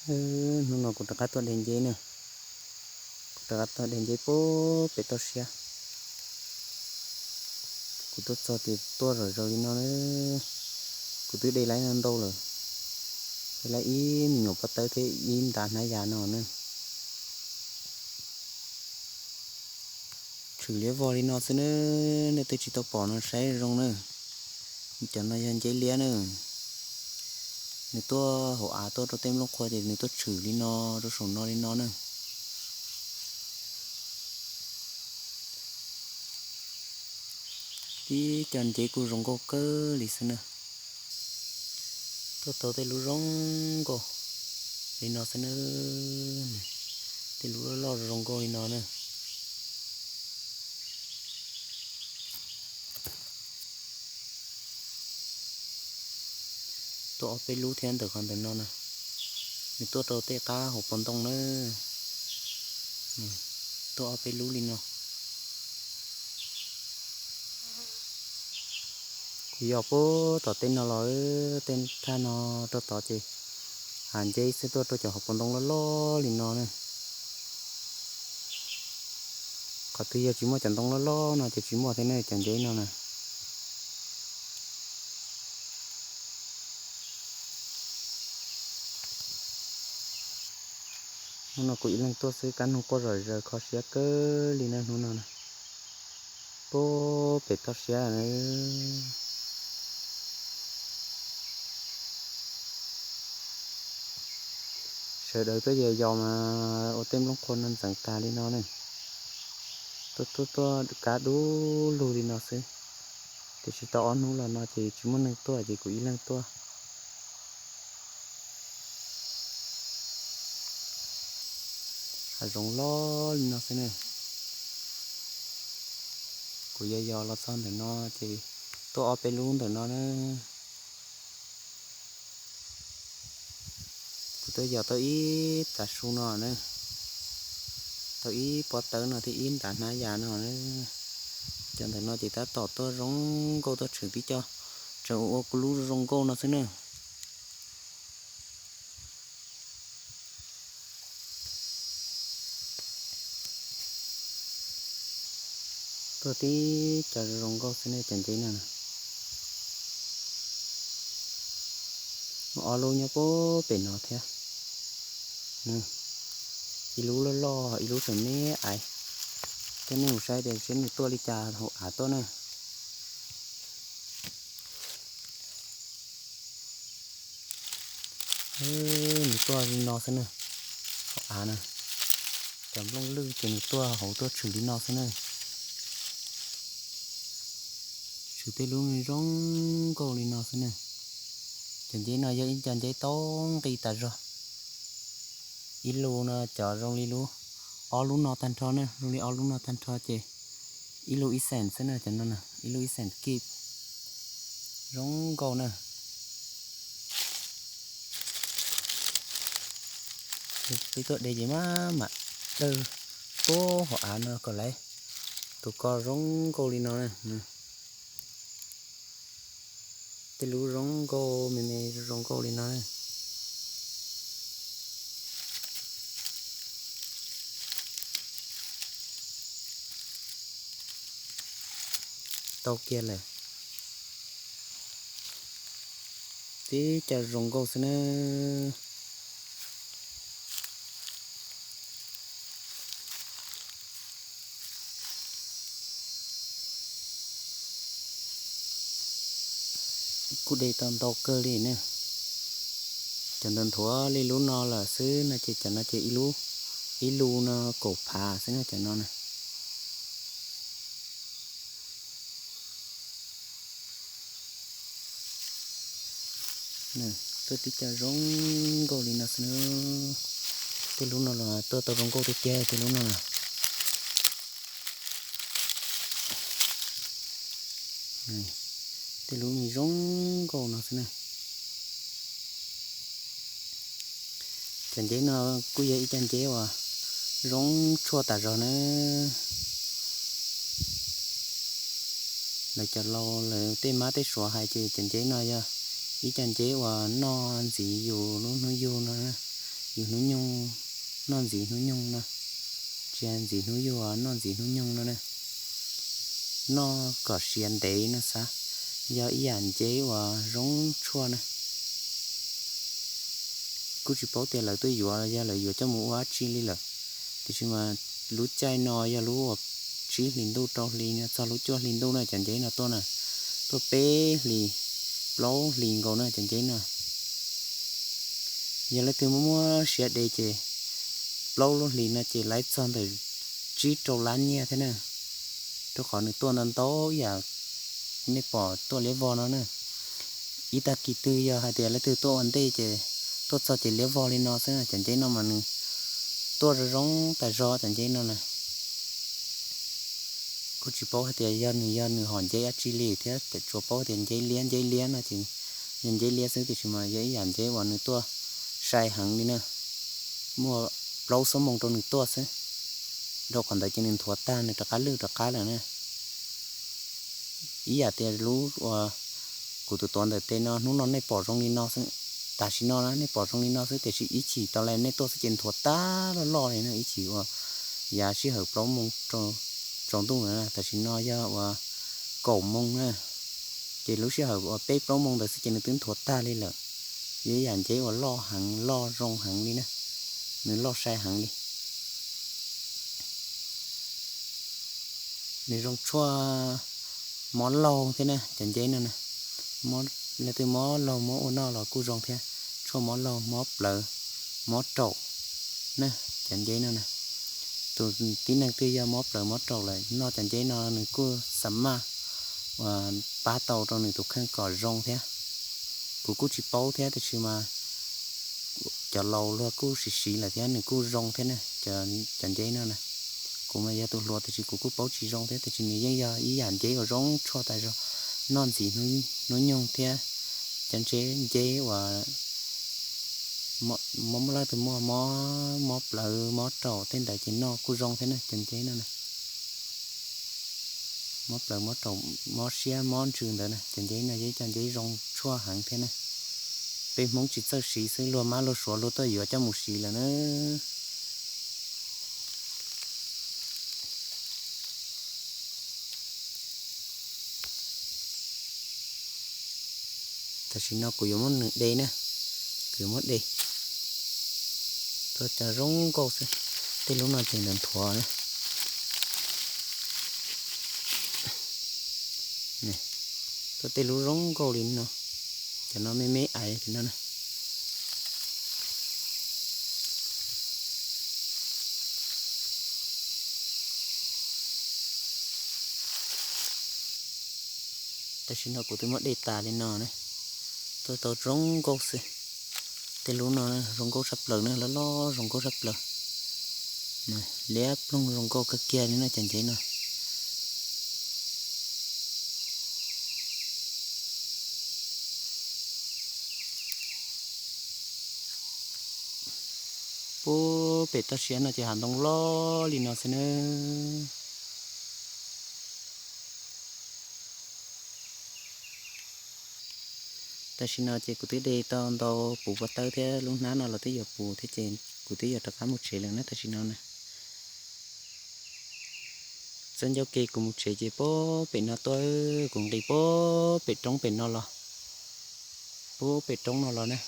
Hnub no kuv rov qab tuaj de nceb na. Kuv rov qab tuaj de nceb pem toj siab. Kuv tuaj txog ces tuaj zom zaws li no na. Kuv twb de lawm ntau lawm, de lawm ib me nyuam pob tawb thiab ib nta hnab yas no na. Tshwm liab vog li no xwb na, nej twb tsis tau pom no saib zoo na. Cov no yog nceb liab na. Nws tuaj hauv av tuaj rau tej nplooj qhuav ces nws tuaj tshwm li no rau saum no li no na. Tib co nceb kuj zoo nkauj kawg li xwb na. Tuaj tau tej lub zoo nkauj li no xwb na. Tej lub loj loj zoo nkauj li no na. Tuaj ob peb lub thiab ntawm qhov ntawm no na. Nws tuaj rau tej qab hauv paus ntoo na. Tuaj ob peb lub li no. Kuv yog puag tom tej no los, tej thaj no rau tod ces hav nceb xwb tuaj rau cov hauv paus ntoo loj loj li no na. Qhov twg yog tsis muaj cov ntoo loj loj no ces tsis muaj thiab ne, cov nceb no na. Hnub no kuv ib leeg tuaj xwb, kab noog quaj zom zaws kho siab kawg li na hnub no na. Puag pem toj siab na. Sawv daws tuaj yos yos mas ua tej nplooj qhuav no ntxeev tag li no ne. Tuaj tuaj tuaj kab dub lug li no xwb. Tiam sis tau ob hnub los no ces tsis muaj neeg tuaj ces kuv ib leeg tuaj. Hav zoov loj li no xwb na. Kuv yos yos los txog ntawm no ces tuaj ob peb lub ntawm no na. Kuv tuaj yos tau ib tav su no na, tau ib pob tawb no thiab ib ntav hnab yas no na. Cov ntawm no ces tab tom tuaj zoo nkauj tuaj tshwm tib co, tseem ua kuv lub zoo nkauj no xwb na. Tuaj tib co zoo nkauj xwb ne cov nceb no. Muaj ob lub nyob puag pem no thiab. Ib lub loj loj ib lub tseem me aiv. Tej nej mus saib tias seb nws tuaj li cas hauv av tuaj na. Nws tuaj li no xwb na, hauv av na. Cov nplooj lwj ces nws tuaj hauv tuaj tshwm li no xwb na. Tshwm tej lub zoo nkauj li no xwb na. Cov nceb no yog ib co nceb tau nqi tas zog. Ib lub no cov zoo li lub, ob lub no tag nrho na, zoo li ob lub no tag nrho ces ib lub ib xees xwb na cov no, ib lub ib xees kib. Zoo nkauj na. Peb tuaj de ces maj mam dawj puag hauv av no kom lawv tus ko zoo nkauj li no na. Tej lub zoo nkauj me me zoo nkauj li no. Tau kiag lawm. Tib co zoo nkauj xwb na. Kuj de tau ntau kawg li ne. Cov ntawd nthuav li lub no lawm xwb no ces cov no ces ib lub, ib lub no kaum phav xwb na cov no na. Tuaj tib co zoo nkauj li no xwb na. Tej lub no los tuaj tau zoo nkauj tiag tiag tej lub no na. Tej lub me zoo nkauj no xwb na. Cov nceb no kuj yog ib co nceb uas zoo tshuaj tas zog na. Lawv cov laus lawv tej mab tej suav hais ces cov nceb no yog ib co nceb uas noj ntxiv yus lub hnub yug no na. hnub nyoog, noj ntxiv hnub nyoog no, tsis ntxiv hnub yuag, noj ntxiv hnub nyoog no na, noj kom siav ntev no xav, yog ib yam nceb uas zoo tshuaj na. Kuj tsis paub tias lawv tuaj yuav los yog lawv yuav coj mus ua dab tsi li lawm, tiam sis mas lub caij no yog lub uas tsib hlis ntuj rau hli no txog lub cuaj hli ntuj na cov nceb no tuaj na, tuaj peb hlis, plaub hlis nkaus na cov nceb no. Yog leej twg muaj muab siab de ces plaub lub hlis no ces laib txog ntawm tsib rau lab nyiaj thiab na, rau qhov nws tuaj ntau ntau ib yam nej pom tuaj liab vog no na. Ib tag kis twg yog hais tias leej twg tuaj ua ntej ces tuaj txog ces liab vog li no xwb na, cov nceb no mas nws tuaj zoo zoo tas zog cov nceb no na. Kuj tsis paub hais tias yog nws yog nws hom nceb dab tsi li thiab, tsuas paub tias nceb liab nceb liab no ces yog nceb liab xwb, tiam sis mas yog ib yam nceb uas nws tuaj sai heev li na, muaj plaub xuab moos rau nws tuaj xwb, rau qhov ntawd ces nws nthuav tag nws rov qab lwj rov qab lawm na. Ib yam tias lub uas kuv tus tuav ntawm tes no hnub no nej pom zoo li no xwb, tam sim no na nej pom zoo li no xwb, tiam sis ib chim tau lawm nej tuaj xwb ces nthuav tag loj loj li na, ib chim uas yav sij hawm plaub moos tsaus ntuj na, tam sim no yog uas kaum moos na, ces lub sij hawm uas peb plaub moos ntawd xwb ces nws twb nthuav tag li lawm. Yog ib yam nceb uas loj heev loj zoo heev li na, nws loj sai heev li. Nws zoo tshuaj mob laug thiab na cov nceb no na, leej twg mob laug mob ua noj los kuj zoo thiab, tshuaj mob laug mob plawv mob raum na, cov nceb no na. Tus tib neeg twg yog mob plawv mob raum lawm noj cov nceb no nws kuj xa maj uas pab tau rau nws tus kheej kom zoo thiab. Kuv kuj tsis paub thiab, tiam sis mas cov laus luag kuj siv siv lawm thiab nws kuj zoo thiab na, cov nceb no na. Kuv mas yog tus hluas tiam sis kuv kuj paub tsis zoo thiab, tiam sis nws yeej yog ib yam nceb uas zoo tshuaj tas zog, noj ntxiv hnub nyoog thiab. Cov nceb uas mob, leej twg muaj mob plawv mob raum tej ntawd ces noj kuj zoo thiab na, cov nceb no na. Mob plawv mob raum mob siab mob ntsws ntawd na, cov nceb no yog ib co nceb zoo tshuaj heev thiab na. Peb Hmoob tsis txawj siv xwb, luag mab luag suav luag tuaj yuav coj mus siv lawm na. Tam sim no kuv yuav muab nws de na, kuv yuav muab de. Tuaj cov zoo nkauj xwb, tej lub no ces ntawd nthuav na. Tuaj tej lub zoo nkauj li no, cov no me me ais cov no na. Tam sim no kuv twb muab de tas li no na, tuaj tau zoo nkauj xwb. Tej lub no zoo nkauj tshaj plaws na, loj loj zoo nkauj tshaj plaws. Liab ploog zoo nkauj kawg kiag li no cov nceb no. Puag pem toj siab no ces hav ntoo loj li no xwb na. Tam sim no ces kuv twb de tau ntau puv pov tawb thiab lub hnab no los twb yuav puv thiab ces kuv twb yuav rov qab mus tsev lawm na tam sim no na. Txawb ncauj ke kuv mus tsev ces puag pem no tuaj, kuv nqis puag pem roob pem no los, puag pem roob no los na.